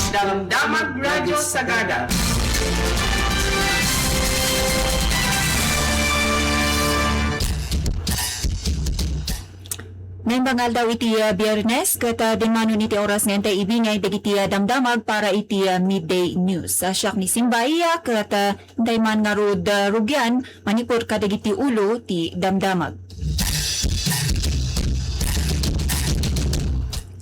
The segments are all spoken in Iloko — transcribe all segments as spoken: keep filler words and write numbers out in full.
Damdamag Radio Sagada. Naimbag nga aldaw iti, ah, Biyernes, ket, ah, dinmanon iti oras nga intay ibingay dagiti, ah, damdamag para iti, ah, midday news. Ah, siak ni Simbay, ah, ket, ah, intay man ngarud, ah, rugian manipud kadagiti ulo ti damdamag.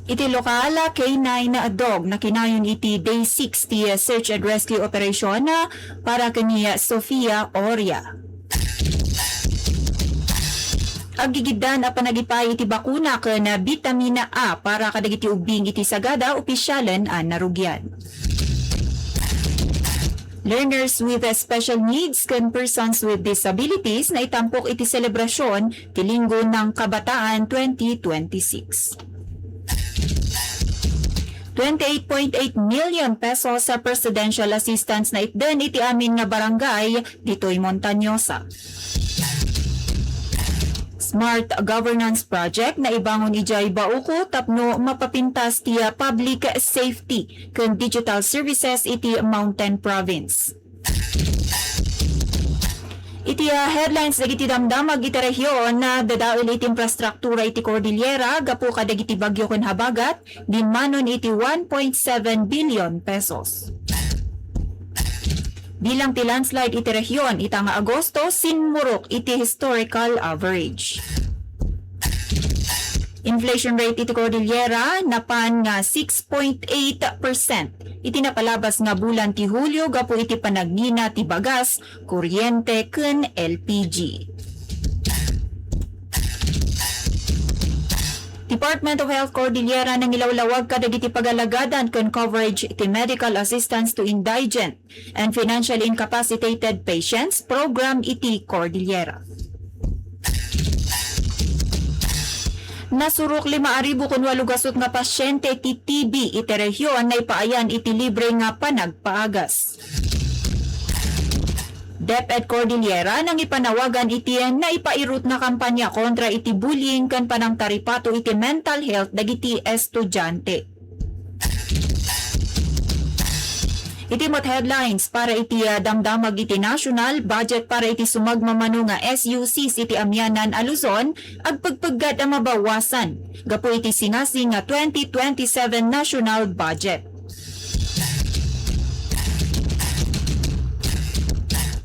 Iti lokal, ah, K nine dog nakinayon iti day six ti, ah, search and rescue operation, ah, para ken ni, ah, Sofia Oria. Aggigiddan a panagipay iti bakuna ken bitamina A para kadagiti ubbing iti Sagada, opisialen a narugian. Learners with special needs ken persons with disabilities naitampok iti selebrasyon ti Linggo ng Kabataan twenty twenty-six. Twenty-eight point eight million pesos sa presidential assistance naitdan iti amin nga barangay ditoy Montañosa. Smart Governance Project naibangon idiay Bauco tapno mapapintas ti, ah, public safety ken digital services iti Mountain Province. Iti, ah, headlines dagiti damdamag iti rehiyon, ah, dadael iti infrastruktura iti Cordillera gapu kadagiti bagyo ken habagat, dinmanon iti one point seven billion pesos. Bilang ti landslide iti rehiyon ita nga Agosto, simmurok iti historical average. Inflation rate iti Cordillera napan nga six point eight percent iti napalabas nga bulan ti Hulio gapu iti panagnina ti bagas, kuryente ken L P G. Department of Health Cordillera nangilawlawag kadagiti pagalagadan ken coverage iti Medical Assistance to Indigent and Financially Incapacitated Patients program iti Cordillera. Nasurok lima aribu kun walo gasut nga pasyente ti T B iti rehiyon naipaayan iti libre nga panagpaagas. DepEd Cordillera nangipanawagan iti naipairut nga kampanya kontra iti bullying ken panangtaripato iti mental health dagiti estudiante. Iti met headlines para iti, ah, damdamag iti national budget para iti sumagmamano nga S U Cs iti amianan a Luzon, agpegpeggad a mabawasan gapu iti singasing nga twenty twenty-seven national budget.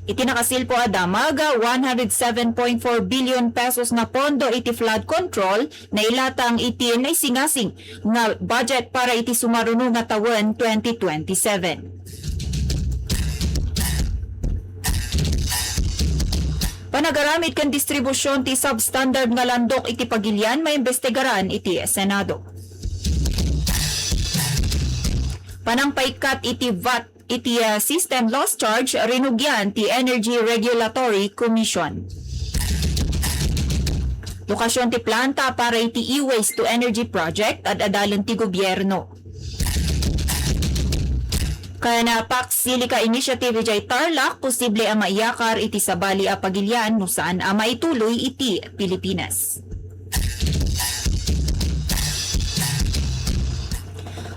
Iti nakasilpo a damag, one hundred seven point four billion pesos nga pondo iti flood control nailatang iti naisingasing nga budget para iti sumaruno nga tawen twenty twenty-seven. Panagaramid ken distribusion ti substandard nga landok iti Pagilian maimbestigaran iti Senado. Panangpaikkat iti vat iti, ah, system loss charge rinugian ti Energy Regulatory Commission. Lokasyon ti planta para iti e-waste to energy project ad-adalen ti gobierno. Ken, ah, Pax Silica Initiative idiay Tarlac, posible a maiyakar iti sabali a Pagilian no saan a maituloy iti Pilipinas.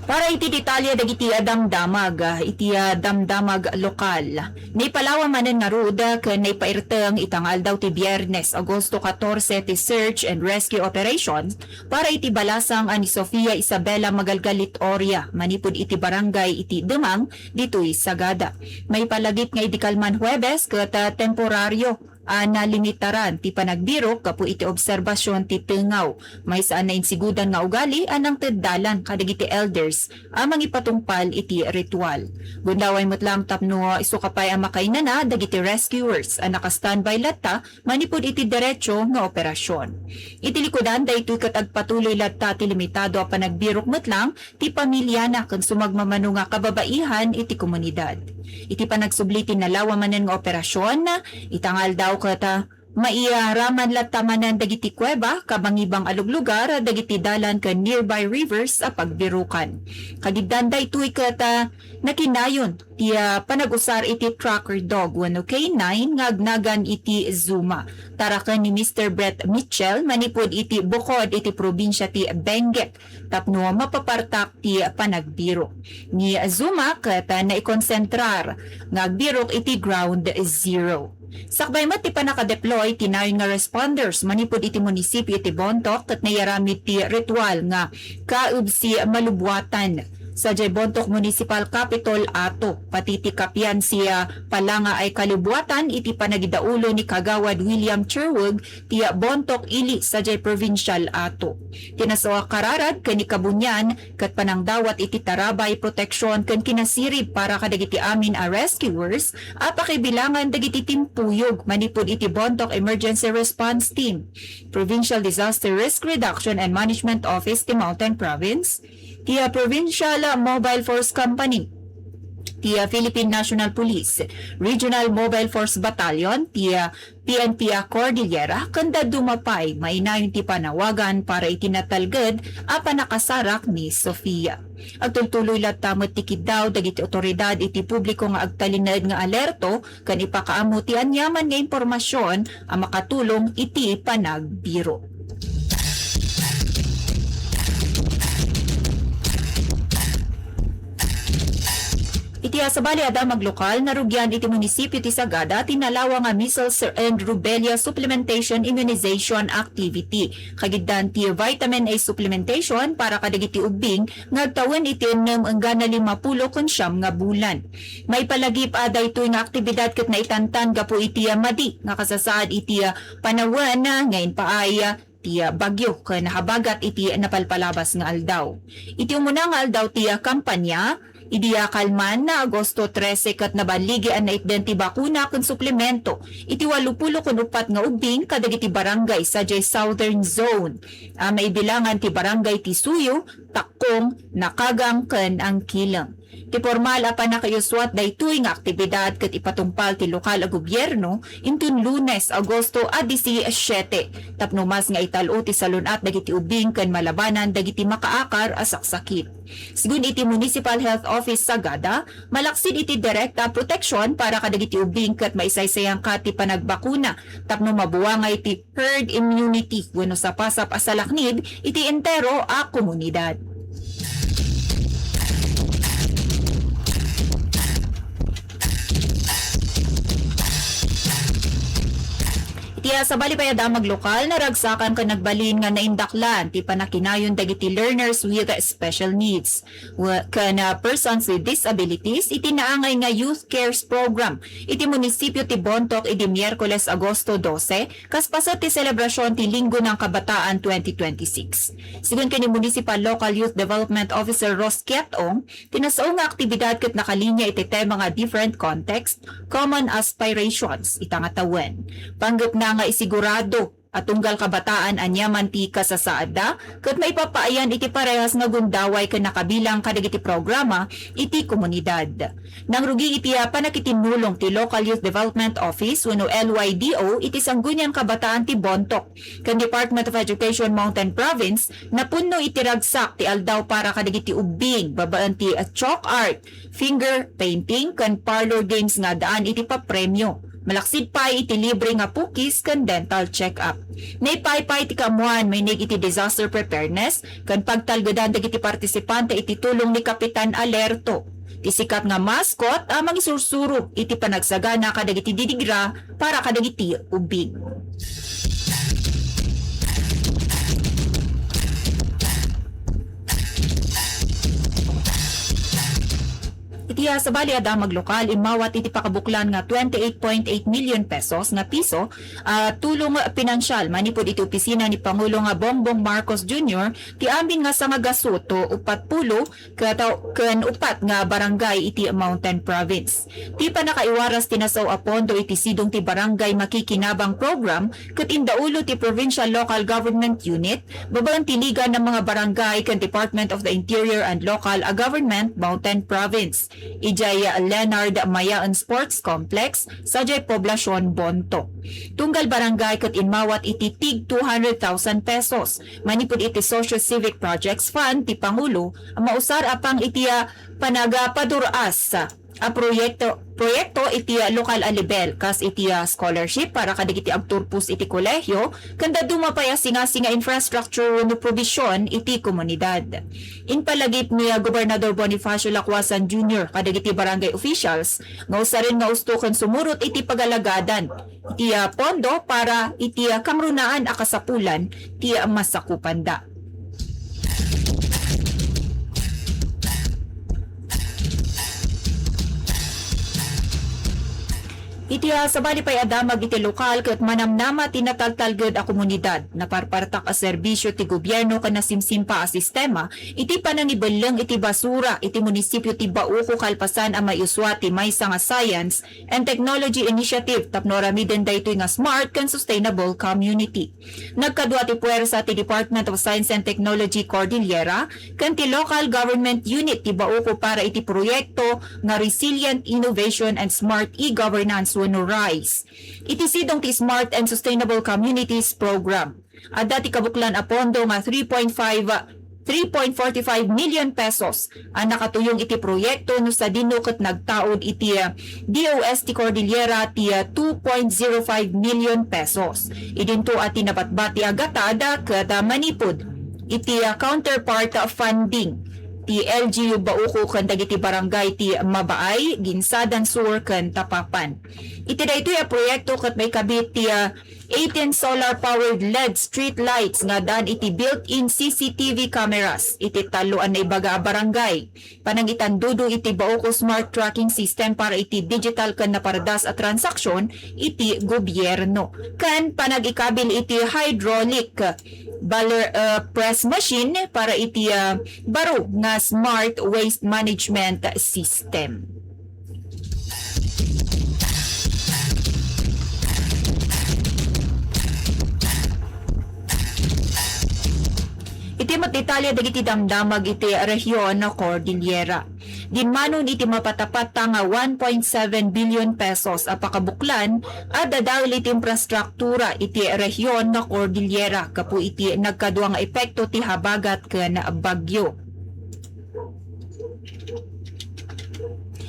Para iti detalye dagiti, ah, damdamag, ah, iti, ah, damdamag lokal. Naipalawa manen ngarud, ah, ken naipairteng ita nga aldaw ti Biyernes, Agosto katorse, ti search and rescue operation para iti balasang a ni Sofia Isabela Magalgalit Oria manipud iti barangay iti Demang ditoy Sagada. Maipalagip nga idi kalman Huwebes ket, ah, temporario a nalimitaran ti panagbirok gapu iti obserbasion ti tengngaw. Maysa a nainsigudan nga ugali a nangted dalan kadagiti elders a mangipatungpal iti ritual. Gundaway met lang tapno isu ka pay a makainana dagiti rescuers a naka-standby latta manipud iti deretso nga operasyon. Iti likudan daytoy ket agpatuloy latta ti limitado a panagbirok met lang ti pamiliana ken sumagmamano nga kababaihan iti komunidad. Iti panagsubli ti nalawa manen nga operasyon, ita nga aldaw ket, ah, Mairaman latta manen dagiti kuweba, kabangibang a luglugar, dagiti dalan ken nearby rivers a pagbirukan. Kagiddan daytoy ket, ah, nakinayon ti, ah, panag-usar iti tracker dog wenno K nine nga agnagan iti Zuma. Taraken ni Mister Brett Mitchell manipud iti bukod iti probinsia ti Benguet tapno mapapartak ti panagbirok. Ni Zuma ket, ah, naikonsentrar nga agbirok iti Ground Zero. Sakbay met ti pannakadeploy ti nayon nga responders manipud iti munisipio iti Bontoc ket naiaramid ti ritual nga kaebsi malubuatan. Sadiay Bontoc Municipal Capitol ato, pati ti kapian siya palanga ay kalubuatan iti panagidaulo ni Kagawad William Cherwig ti Bontoc Ili sadiay provincial ato. Ti nasao a kararag ken ni kabunian ket panangdawat iti tarabay, proteksyon ken kinasirib para kadagiti amin a rescuers a pakibilangan dagiti timpuyog manipud iti Bontoc Emergency Response Team, Provincial Disaster Risk Reduction and Management Office ti Mountain Province, ti, ah, Provincial Mobile Force Company, ti, ah, Philippine National Police, Regional Mobile Force Battalion, ti, ah, P N P a Cordillera, ken dadduma pay mainayon ti panawagan para iti natalged a pannakasarak ni Sofia. Agtultuloy latta met ti kiddaw dagiti awtoridad iti publiko nga agtalinaed nga alerto ken ipakaammo ti aniaman nga impormasion a makatulong iti panagbiro. Iti, ah, sabali a damag lokal, narugian iti munisipio ti Sagada ti nalawa nga measles and rubella supplementation immunization activity. Kagiddan ti vitamin A supplementation para kadagiti ubbing nga agtawen iti ennem enggana limapulo ken siam nga bulan. Maipalagip a daytoy nga aktibidad ket naitantan gapu iti, ah, madi nga kasasaad iti, ah, panawen, ah, nga impaay, ah, ti, ah, bagyo ken habagat iti napalpalabas nga aldaw. Iti umuna nga aldaw ti, ah, kampanya, idi, ah, kalman, ah, Agosto trese ket naballigi a naitdan ti bakuna ken suplemento iti walupulo ken uppat nga ubbing kadagiti barangay sadiay Southern Zone, ah, maibilangan ti barangay ti Suyo, Takkong, Nakagang, ken Angkileng. Ti pormal a pannakaiyuswat daytoy nga aktibidad ket ipatungpal ti lokal a gobierno inton Lunes, Agosto a disisiete, tapno mas nga ital-o ti salun-at dagiti ubbing ken malabanan dagiti makaakar a saksakit. Sigun iti Municipal Health Office Sagada, malaksid iti direkta a proteksyon para kadagiti ubbing ket maisaysayan ka ti panagbakuna tapno mabuangay ti herd immunity wenno sapasap a salaknib iti entero a komunidad. Iti, ah, sabali pay a damag lokal, naragsakan ken nagbalin nga naindaklan ti pannakinayon dagiti learners with special needs we-, ken, ah, persons with disabilities iti naangay nga Youth Cares Program iti munisipio ti Bontoc idi Miyerkules, Agosto dose, kas paset ti selebrasyon ti Linggo ng Kabataan twenty twenty-six. Sigun ken ni Municipal Local Youth Development Officer Ros Kiat-ong, ti nasao nga aktibidad ket nakalinya iti tema nga Different Context, Common Aspirations ita nga tawen. Panggepna nga isigurado a tunggal kabataan aniaman ti kasasaadda ket maipapaayan iti parehas nga gundaway ken nakabilang kadagiti programa iti komunidad. Nangrugi iti, ah, pannakitinnulong ti Local Youth Development Office wenno L Y D O iti Sangguniang Kabataan ti Bontoc ken Department of Education Mountain Province, napunno iti ragsak ti aldaw para kadagiti ubbing babaen ti, ah, chalk art, finger painting, ken parlor games nga addaan iti papremio. Malaksid pay iti libre nga pukis ken dental check-up. Naipaypay ti kaammuan mainig iti disaster preparedness ken pagtalgedan dagiti partisipante iti tulong ni Kapitan Alerto, ti sikat nga mascot a mangisursuro iti panagsagana kadagiti didigra para kadagiti ubbing. Iti, ah, sabali a damag lokal, immawat iti pakabuklan nga twenty-eight point eight million pesos nga piso, ah, tulong pinansyal manipud iti opisina ni Pangulo nga Bongbong Marcos Junior ti amin nga sangagasut, uppat pulo ket, ken uppat nga barangay iti Mountain Province. Ti pannakaiwaras ti nasao a pondo iti sidong ti Barangay Makikinabang Program ket indaulo ti Provincial Local Government Unit babaen ti Liga ng mga Barangay ken Department of the Interior and Local a Government, Mountain Province. idiay Leonard Mayaon Sports Complex, sadiay Poblacion Bonto. Tunggal barangay ket immawat iti tig two hundred thousand pesos manipud iti Socio-Civic Projects Fund ti Pangulo a mausar a pang iti, ah, panagapadur-as a proyekto, proyekto iti, ah, lokal a level, kas iti, ah, scholarship para kadagiti agturpos iti kolehio, ken dadduma pay a singasing nga infrastructure wenno provision iti komunidad. Impalagip ni, ah, Gobernador Bonifacio Lacuasan Junior kadagiti barangay officials nga usaren nga usto ken sumurot iti pagalagadan iti, ah, pondo para iti, ah, kangrunaan a kasapulan ti, ah, masakupanda. Iti, ah, sabali pay a damag iti lokal ket manamnama ti nataltalged a komunidad, naparpartak a serbisio ti gobierno ken nasimsimpa a sistema iti panangibelleng iti basura iti munisipio ti Bauco kalpasan a maiusua ti maysa nga science and technology initiative tapno aramiden daytoy nga smart ken sustainable community. Nagkadua ti puwersa ti Department of Science and Technology Cordillera ken ti Local Government Unit ti Bauco para iti proyekto nga Resilient Innovation and Smart E-Governance wenno RISE. Iti sidong ti Smart and Sustainable Communities Program, adda ti kabuklan a pondo nga three point five, three point forty-five million pesos a nakatuyong iti proyekto no sadino ket nagtaud iti, ah, D O S ti Cordillera ti, ah, two point zero five million pesos. Idinto a ti nabatbati a gatad ket, ah, manipud iti, ah, counterpart funding ti L G U Bauco ken dagiti barangay ti Mabaay, Ginsadan Sur ken Tapapan. Iti daytoy a proyekto ket maikabit ti, ah, eighteen solar-powered L E D street lights nga addaan iti built-in C C T V cameras iti tallo a naibaga a barangay. Panangitandudo iti Bauco Smart Tracking System para iti digital ken napardas a transaksyon iti gobierno. Ken panagikabil iti hydraulic baler, eh, press machine para iti, ah, baro nga smart waste management system. Iti met detalye dagiti damdamag iti rehiyon Cordillera. Dinmanon iti mapatapatta nga one point seven billion pesos a pakabuklan a dadael iti infrastruktura iti rehiyon nga Cordillera gapu iti nagkadua nga epekto ti habagat ken bagyo.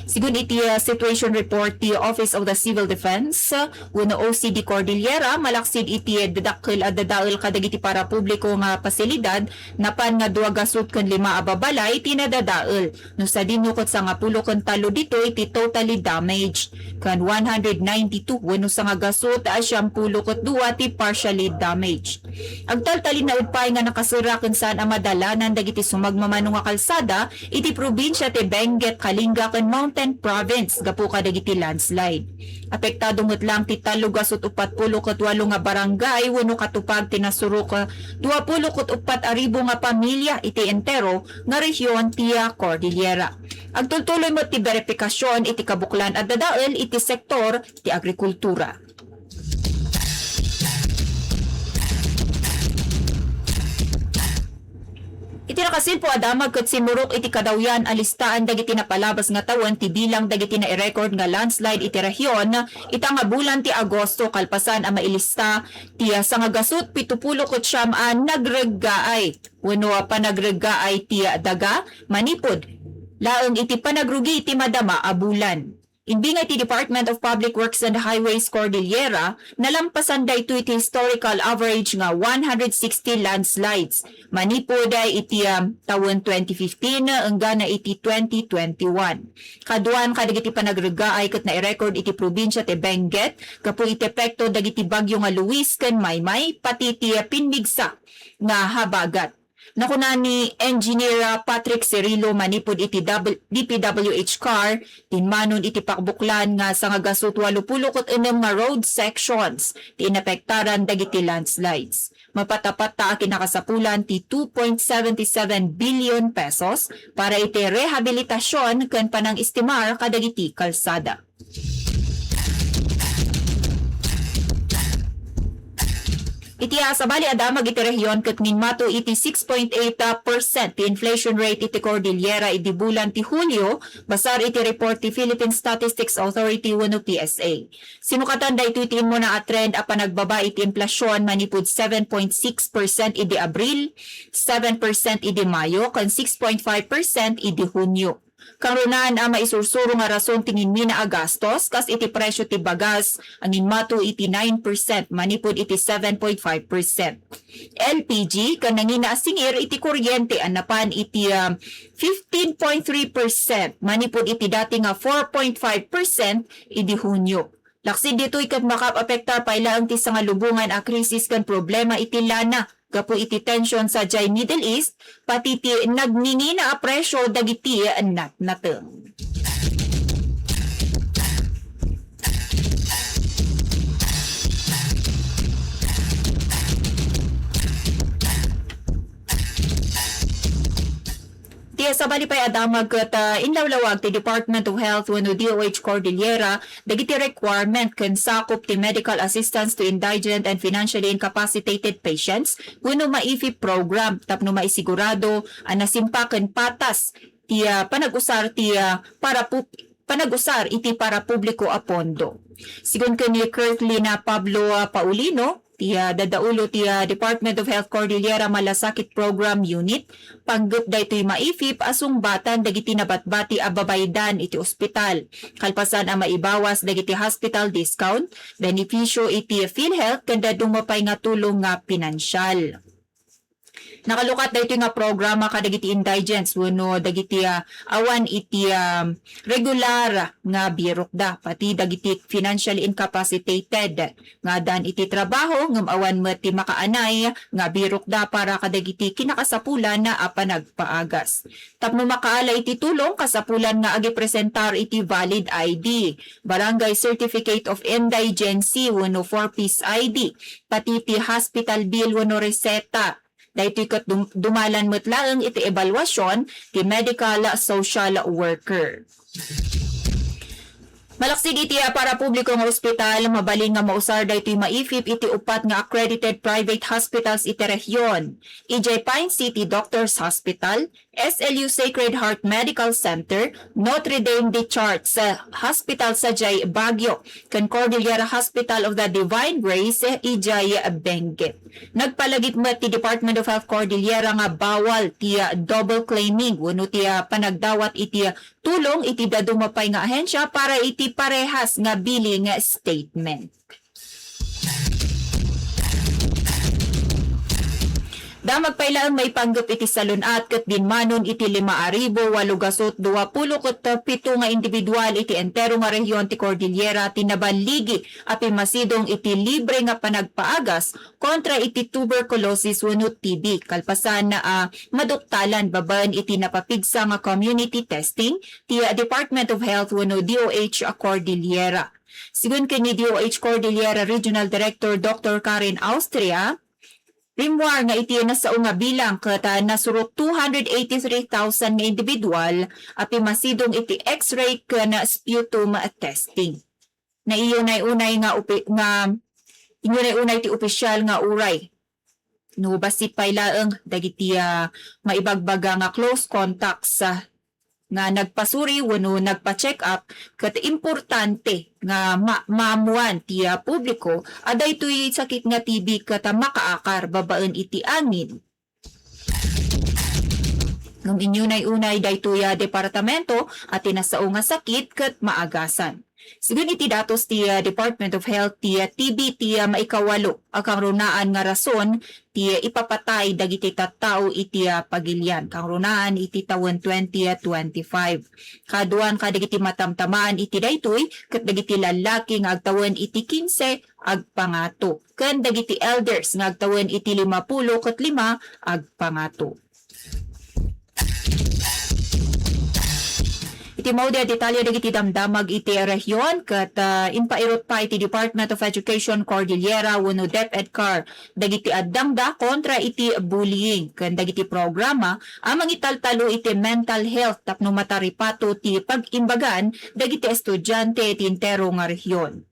Sigun iti, uh, situation report ti Office of the Civil Defense, uh, wenno O C D Cordillera, malaksid iti dadakkel a dadael kadagiti parapubliko nga pasilidad, napan nga dua gasut ken lima a babalay ti nadadael. No sadino ket sangapulo ken tallo ditoy ti totally damaged, ken one hundred ninety-two wenno sangagasut a siampulo ket dua ti partially damaged. Agtaltalinaed pay nga nakasera ken saan a madalanan dagiti sumagmamano nga kalsada iti probinsia ti Benguet, Kalinga ken Mountain Province gapu kadagiti landslide. Apektado met lang ti tallo gasut uppat pulo ket walo nga barangay wenno katupag ti nasurok duapulo ket uppat a ribu nga pamilia iti entero nga rehiyon ti Cordillera. Agtultuloy met ti beripikasyon iti kabuklan a dadael iti sektor ti agrikultura. Iti nakasilpo a damag ket simmurok iti kadawyan a listaan dagiti napalabas nga tawen ti bilang dagiti nairecord nga landslide iti rehiyon ita nga bulan ti Agosto kalpasan a mailista ti sangagasut pitupulo ket siam a nagreggaay wenno panagreggaay ti daga manipud laeng iti panagrugi iti madama a bulan. Imbingay ti Department of Public Works and Highways Cordillera, nalampasan daytoy ti historical average nga one hundred sixty landslides manipud iti, um, tawen twenty fifteen enggana iti twenty twenty-one. Kaduan kadagiti panagreggaay ket nairecord iti probinsia ti Benguet gapu iti epekto dagiti bagyo nga Luis ken Maymay, pati ti pimmigsa nga habagat. Nakuna ni Engineer Patrick Cirillo manipud iti W-, D P W H CAR, dinmanon iti pakbuklan nga sangagasut walupulo ket ennem nga road sections ti inapektaran dagiti landslides. Mapatapatta a kinakasapulan ti two point seven seven billion pesos para iti rehabilitasyon ken panangistimar kadagiti kalsada. Iti, ah, sabali a damag iti rehiyon ket ninmato iti six point eight percent ti inflation rate iti Cordillera idi bulan ti Hulio, basar iti report ti Philippine Statistics Authority wenno P S A. Sinukatan daytoy ti immuna a trend a panagbaba iti inflation manipud seven point six percent idi Abril, seven percent idi Mayo, ken six point five percent idi Hunio. Kangrunaan a maisursuro nga rason ti nginmina a gastos, kas iti presyo ti bagas a ninmato iti nine percent manipud iti seven point five percent. L P G ken nangina a singir iti kuryente a napan iti, ah, fifteen point three percent manipud iti dati nga four point five percent idi Hunio. Laksid ditoy ket makaapektar pay laeng ti sangalubongan a krisis ken problema iti lana gapu iti tension sadiay Middle East, pati ti nagngingina a presyo dagiti natnateng. Ti sabali pay a damag ket, ah, inlawlawag ti Department of Health wenno D O H Cordillera dagiti requirement ken sakup ti medical assistance to indigent and financially incapacitated patients wenno MAIFIP program tapno maisigurado a nasimpa ken patas ti, ah, panag-usar ti, ah, parapu-, panag-usar iti parapubliko a pondo. Sigun ken ni Kirtlina Pablo, ah, Paulino, ti, ah, dadaulo ti, ah, Department of Health Cordillera Malasakit Program Unit, panggep daytoy MAIFIP a sungbatan dagiti nabatbati a babaydan iti ospital. Kalpasan a maibawas dagiti hospital discount, benepisyo iti PhilHealth ken dadduma pay nga tulong nga pinansial. Nakalukat daytoy nga programa kadagiti indigents wenno dagiti, ah, awan iti, ah, regular nga birokda, pati dagiti financially incapacitated nga addaan iti trabaho ngem awan met ti makaanay nga birokda para kadagiti kinakasapulan a panagpaagas. Tapno makaala iti tulong, kasapulan nga agipresentar iti valid I D, Barangay Certificate of Indigency wenno four Ps I D, pati ti hospital bill wenno reseta. Daytoy ket dum-, dumalan met laeng iti ebaluasion ti medical social worker. Malaksid iti, ah, parapubliko nga ospital, mabalin nga mausar daytoy MAIFIP iti upat nga accredited private hospitals iti rehiyon. Idiay Pine City Doctors Hospital, S L U Sacred Heart Medical Center, Notre Dame de Chartres, ah, Hospital sadiay Baguio, ken Cordillera Hospital of the Divine Grace, eh, idiay Benguet. Nagpalagip met ti Department of Health Cordillera nga bawal ti, ah, double claiming wenno ti, ah, panagdawat iti, ah, tulong iti dadduma pay nga ahensya para iti parehas nga billing statement. Damag pay laeng maipanggep iti salun-at ket dinmanon iti lima a ribu walo gasut dua pulo ket pito nga individual iti entero nga rehiyon ti Cordillera ti naballigi a pimmasidong iti libre nga panagpaagas kontra iti tuberculosis wenno T B, kalpasan a maduktalan babaen iti napapigsa nga community testing ti Department of Health wenno D O H Cordillera. Sigun ken ni D O H Cordillera Regional Director Doctor Karen Austria, rimmuar nga iti nasao nga bilang ket, ah, nasurot two hundred eighty-three thousand nga individual a pimmasidong iti X-ray ken sputum testing. Naiyunay-unay nga opi-, nga inyunay-unay ti opisyal nga uray no bassit pay laeng dagiti, ah, maibagbaga nga close contacts, ah, nga nagpasuri wenno nagpa-check up, ket importante nga ma-, maammuan ti, ah, publiko a daytoy sakit nga T B ket, ah, makaakar babaen iti angin. Ngem inyunay-unay daytoy a departamento a ti nasao nga sakit ket maagasan. Sigun iti datos ti, ah, Department of Health, ti, ah, T B ti, ah, maikawalo a kangrunaan nga rason ti, ah, ipapatay dagiti tattao iti, ah, pagilian, kangrunaan iti tawen twenty twenty-five. Kaduan kadagiti matamtamaan iti daytoy ket dagiti lallaki nga agtawen iti kinse agpangato, ken dagiti elders nga agtawen iti lima pulo ket lima agpangato. Iti maudi a detalye dagiti damdamag iti rehiyon ket, ah, impairut pay ti Department of Education Cordillera wenno DepEdCar dagiti addangda kontra iti bullying ken dagiti programa a mangitaltalo iti mental health tapno mataripato ti pag-imbagan dagiti estudiante iti entero nga rehiyon.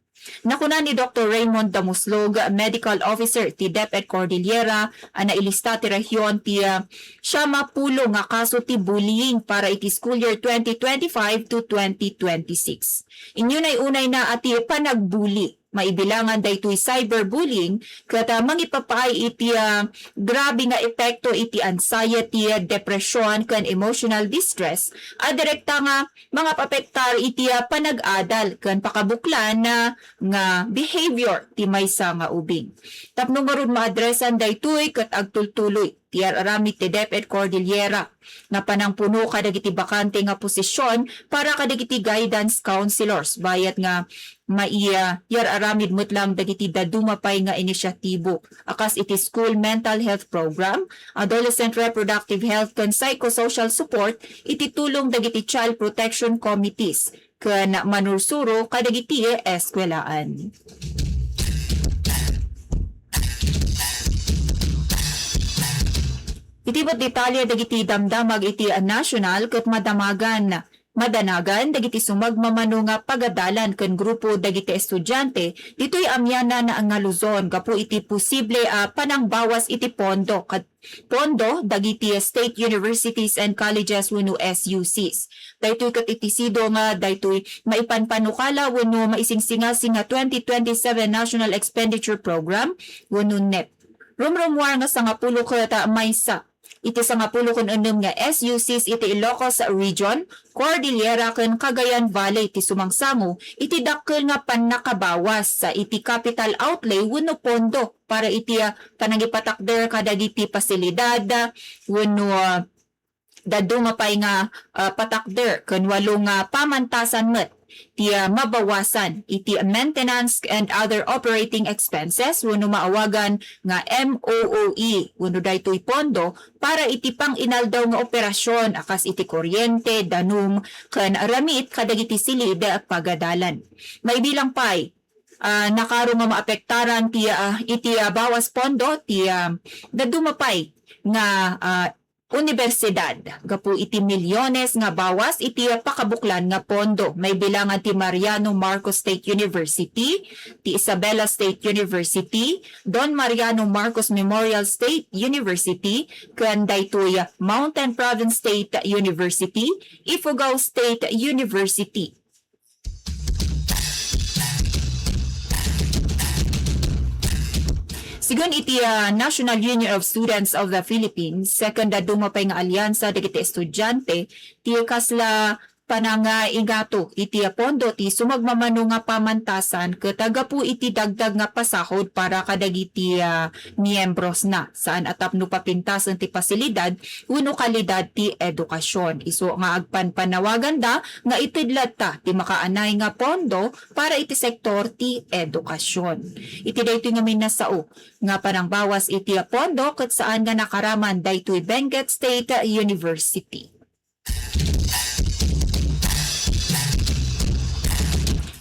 Nakuna ni Doktor Raymond Damuslog, Medical Officer ti DepEd Cordillera, a nailista ti rehiyon ti, ah, siam a pulo nga kaso ti bullying para iti school year twenty twenty-five to twenty twenty-six. Inunay-unayna a ti panagbuli. Maibilangan daytoy cyberbullying ket, ah, mangipapaay iti, ah, grabe nga epekto iti anxiety, depression, ken emotional distress a direkta nga mangapapektar iti, ah, panag-adal ken pakabuklan, ah, nga behavior ti maysa nga ubing. Tapno ngarud maadresan daytoy ket agtultuloy ti ar-aramid ti DepEd Cordillera nga panangpuno kadagiti bakante nga posisyon para kadagiti guidance counselors, bayat nga maiyar-aramid met lang dagiti dadduma pay nga inisyatibo a kas iti school mental health program, adolescent reproductive health ken psychosocial support iti tulong dagiti child protection committees ken manursuro kadagiti eskuelaan. Iti met detalye dagiti damdamag iti national ket madamagan, madanagan dagiti sumagmamano nga pagadalan ken grupo dagiti estudiante ditoy amianan nga Luzon gapu iti posible a panangbawas iti pondo kad-, pondo dagiti state universities and colleges wenno S U Cs. Daytoy ket iti sidong nga daytoy maipanpanukala wenno maisinsingasing nga twenty twenty-seven National Expenditure Program wenno nep. Rumrumuar nga sangapulo ket maysa iti sangapulo ken ennem nga S U Cs iti Ilocos Region, Cordillera ken Cagayan Valley ti sumangsango iti dakkel nga pannakabawas iti capital outlay wenno pondo para iti, ah, panangipatakder kadagiti pasilidad, ah, wenno, ah, dadduma pay nga, ah, patakder ken walo nga pamantasan met ti, ah, mabawasan iti maintenance and other operating expenses wenno maawagan nga M O O E wenno daytoy pondo para iti pang-inaldaw nga operasyon a kas iti kuryente, danum, ken ramit kadagiti silid pagadalan. Maibilang pay, ah, nakaro nga maapektaran ti, ah, iti, ah, bawas pondo ti, ah, dadduma pay nga, ah, universidad gapu iti milyones nga bawas iti pakabuklan nga pondo. Maibilangan ti Mariano Marcos State University, ti Isabela State University, Don Mariano Marcos Memorial State University, ken daytoy Mountain Province State University, Ifugao State University. Sigun iti, ah, National Union of Students of the Philippines, ken dadduma pay nga alyansa dagiti estudiante, ti kasla panangaingato iti pondo ti sumagmamano nga pamantasan ket gapu iti dagdag nga pasahod para kadagiti, ah, miyembrosna. Saan a tapno papintasen ti pasilidad wenno kalidad ti edukasyon. Isu nga agpanpanawaganda nga ited latta ti makaanay nga pondo para iti sektor ti edukasyon. Iti daytoy nga minasao nga panangbawas iti pondo ket saan nga nakaraman daytoy Benguet State University.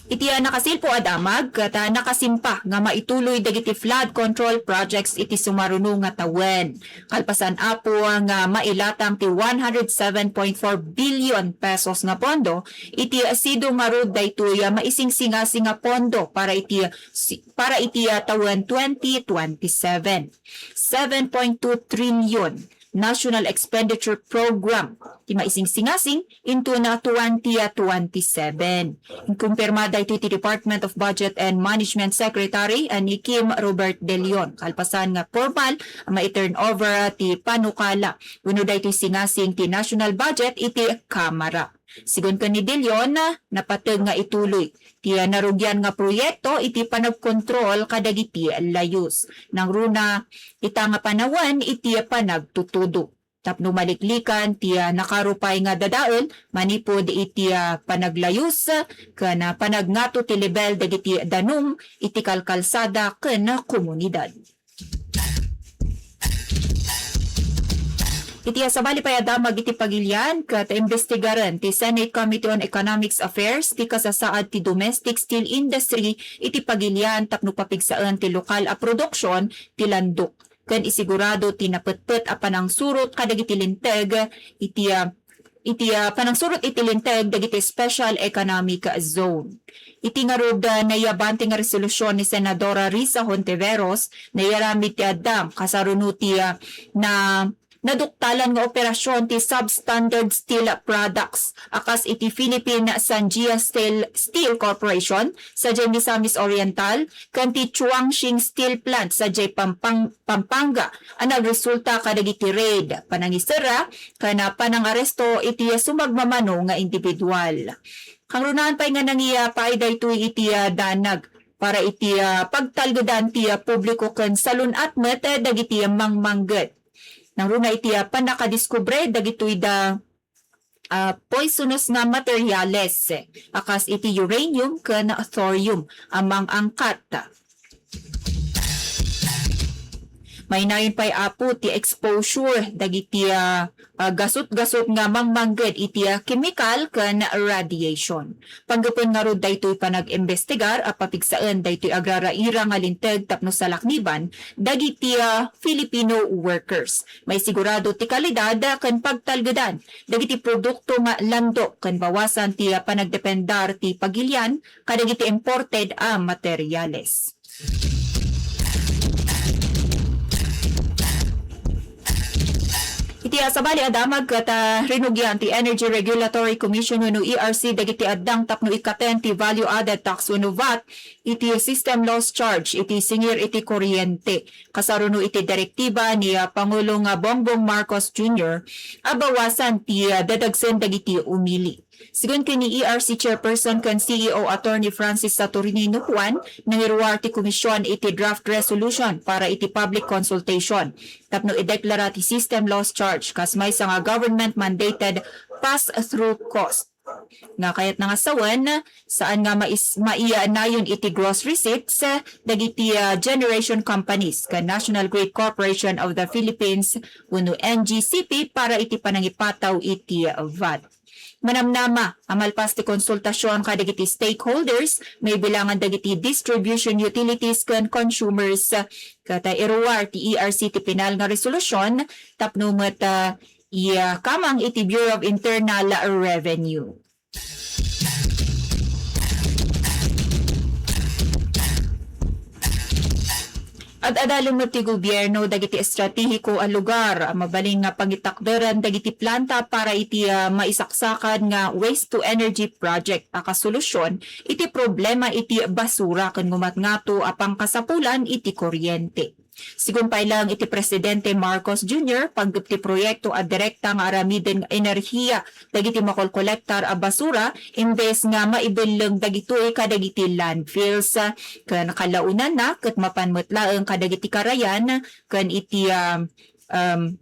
Iti, ah, nakasilpo a damag, ket, ah, nakasimpa nga maituloy dagiti flood control projects iti sumaruno nga tawen. Kalpasan, Apo, nga mailatang ti one hundred seven point four billion pesos nga pondo, iti, ah, sidong ngarud daytoy, ah, maisingsingasing nga pondo para iti, ah, si-, para iti, ah, tawen twenty twenty-seven. Seven point two trillion National Expenditure Program ti maisingsingasing inton twenty twenty-seven. Inkumpirma daytoy ti Department of Budget and Management Secretary ni Kim Robert De Leon. Kalpasan nga formal a mai-turnover ti panukala wenno daytoy singasing ti national budget iti Kamara. Sigun ken ni De Leon, napateg nga ituloy ti narugian nga proyekto iti panagkontrol kadagiti layus. Nangruna ita nga panawen iti panagtutudo. Tapno maliklikan ti, ah, nakaro pay nga dadael manipud iti, ah, panaglayus ken, ah, panagngato ti lebel dagiti danum iti kalkalsada ken komunidad. Iti, ah, sabali pay a damag iti pagilian, ket imbestigaren ti Senate Committee on Economics Affairs ti kasasaad ti domestic steel industry iti pagilian tapno papigsaen ti lokal a produksion ti landok ken isigurado ti napetpet a panangsurot kadagiti linteg iti, ah, iti, ah, panangsurot iti linteg dagiti special economic zone. Iti ngarud, ah, naiyabante nga resolusyon ni Senadora Risa Hontiveros, naiyaramid ti addang kasaruno ti, ah, na naduktalan nga operasyon ti substandard steel products a kas iti Philippine Sanjia Steel, Steel Corporation sadiay Misamis Oriental ken ti Chuangxing Steel Plant sadiay Pampang-, Pampanga a nagresulta kadagiti raid, panangiserra, ken panangaresto iti sumagmamano nga individual. Kangrunaan pay nga nangipaay daytoy iti, ah, danag para iti, ah, pagtalgedan ti, ah, publiko ken salun-at met, eh, dagiti mangmangged. Nangruna iti, ah, pannakadiskubre dagitoy da, ah, poisonous nga materyales, eh, a kas iti uranium ken thorium a mang-angkat. Mainayon pay, Apo, ti exposure dagiti, ah, ah, gasut-gasut nga mangmangged iti, ah, kemikal ken radiation. Panggapuan ngarud daytoy panag-imbestigar a papigsaen daytoy agraraira nga linteg tapno salakniban dagiti, ah, Filipino workers. Maisigurado ti kalidad ken pagtalgedan dagiti produkto nga landok ken bawasan ti, ah, panagdependar ti pagilian kadagiti imported a materyales. Iti, ah, sabali a damag ket, ah, rinugian ti Energy Regulatory Commission wenno E R C dagiti addang tapno ikkaten ti value added tax wenno vat iti system loss charge iti singir iti kuryente. Kasaruno iti direktiba ni, ah, Pangulo nga Bongbong Marcos Junior a bawasan ti, ah, dadagsen dagiti umili. Sigun ken ni E R C Chairperson ken C E O Attorney Francis Saturnino Juan, nangiruar ti komisyon iti draft resolution para iti public consultation tapno ideklara ti system loss charge kas maysa nga government-mandated pass-through cost nga kayatna nga sawen, saan nga mais-, maiyanayon iti gross receipts, eh, dagiti, ah, generation companies ken National Grid Corporation of the Philippines wenno N G C P para iti panangipataw iti vat. Manamnama a malpas ti konsultasyon kadagiti stakeholders, maibilangan dagiti distribution utilities ken consumers, ket iruar ti E R C ti pinal nga resolusyon tapno met, ah, ikamang iti Bureau of Internal Revenue. Ad-adalen met ti gobierno dagiti estratehiko a lugar a mabalin nga pangitakderan dagiti planta para iti, ah, maisaksakad nga waste to energy project a kasolusyon iti problema iti basura ken gumatngato a pangkasapulan iti kuryente. Sigun pay laeng iti Presidente Marcos Junior, panggep ti proyekto a direkta nga aramiden nga enerhiya dagiti makolkolektar a basura imbes nga maibelleng dagitoy kadagiti landfills. Ken kalaunanna ket mapan met laeng kadagiti karayan ken iti, um, um,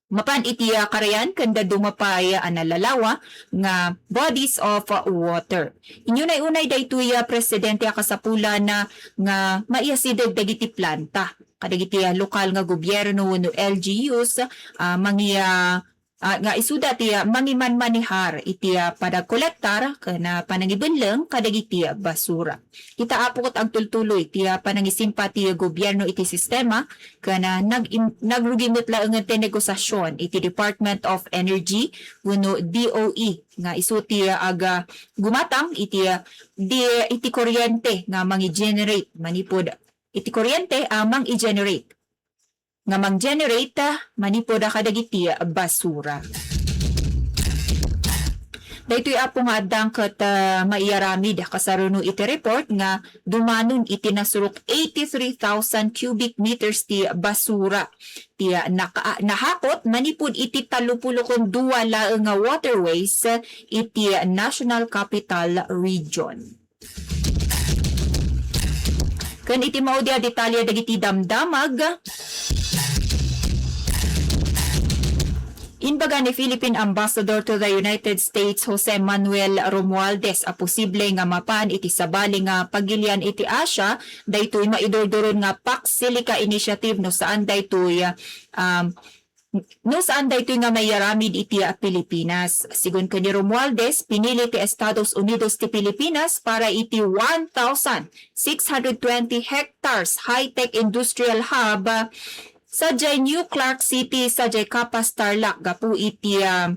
mapan iti, ah, karayan ken dadduma pay a nalalawa nga bodies of water. Inunay-unay daytoy, ah, Presidente a kasapulan, ah, nga maiyasideg dagiti planta kadagiti, ah, lokal nga gobierno wenno L G Us, ah, mangi-, ah, ah, nga isuda ti, ah, mangimanmanehar iti, ah, panagkolektar ken, ah, panangibelleng kadagiti, ah, basura. Ita, Apo, ket agtultuloy ti, ah, panangisimpa ti gobierno iti sistema ken, ah, nag-im-, nagrugi met laengen ti negosiasion iti Department of Energy wenno D O E nga isu ti, ah, aga gumatang iti, ah, di, iti kuryente nga mangi-generate manipud iti kuryente a mangi-generate nga mang-generate manipud kadagiti basura. Daytoy, Apo, nga addang ket, ah, maiaramid kasaruno iti report nga dumanon iti nasurok eighty-three thousand cubic meters ti basura ti naka-, nahakot manipud iti tallopulo ken dua laeng nga waterways iti National Capital Region. Ken iti maudi a detalye dagiti damdamag, imbaga ni Philippine Ambassador to the United States, Jose Manuel Romualdez, a posible nga mapan iti sabali nga pagilian iti Asia daytoy maidurduron nga Pax Silica Initiative no saan daytoy, um, no saan daytoy nga maiaramid iti, ah, Pilipinas. Sigun ken ni Romualdez, pinili ti Estados Unidos ti Pilipinas para iti one thousand six hundred twenty hectares high-tech industrial hub, ah, sadiay New Clark City, sadiay Capas, Tarlac, gapu iti, ah,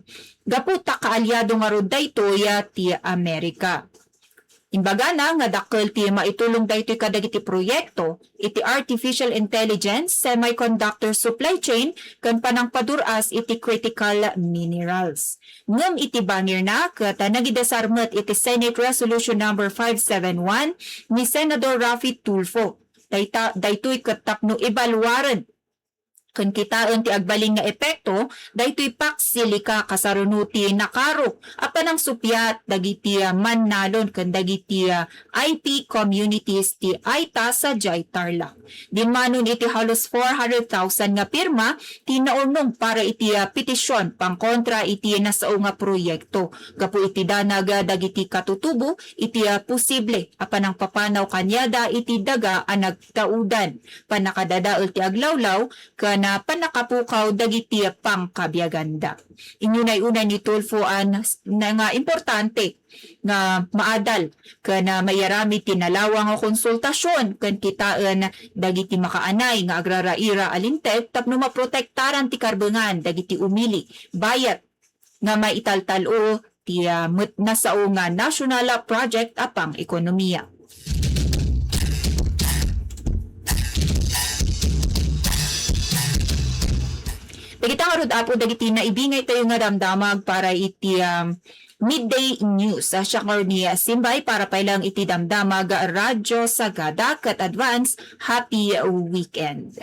gapu ta kaaliado ngarud daytoy, ah, ti Amerika. Imbagana nga dakkel ti maitulong daytoy kadagiti proyekto iti artificial intelligence, semiconductor supply chain, ken panangpadur-as iti critical minerals. Ngem iti bangirna, ket nagidasar met iti Senate Resolution Number five seven one ni Senador Raffy Tulfo. Dayta-, daytoy ket tapno ibaluaren ken kitaen ti agbalin nga epekto daytoy Pax Silica kasano ti nakarok a panangsuppiat dagiti, ah, mannalon ken dagiti, ah, I P communities ti AITA sadiay Tarlac. Dimmanon iti halos four hundred thousand nga pirma ti naurnong para iti, ah, petition pangkontra iti nasao nga proyekto gapu iti danag, ah, dagiti katutubo iti, ah, posible a panangpapanaw kaniada iti daga a nagtaudan, pannakadadael ti aglawlaw, ken, ah, pannakapukaw dagiti pangkabiaganda. Inyunay-unay ni Tulfo a nas-, na nga importante nga maadal ken, ah, maiaramid ti nalawang nga konsultasion ken kitaen dagiti makaanay nga agraraira a linteg tapno maprotektaran ti karbengan dagiti umili, bayat nga maitaltal-o ti, ah, met nasao nga national project a pang-ekonomia. Dagita ngarud, Apo, dagiti naibingay tayo nga damdamag para iti, um, Midday News. Ah, siak ngarud ni Simbay para pay lang iti damdamag Radyo Sagada ket advance happy weekend.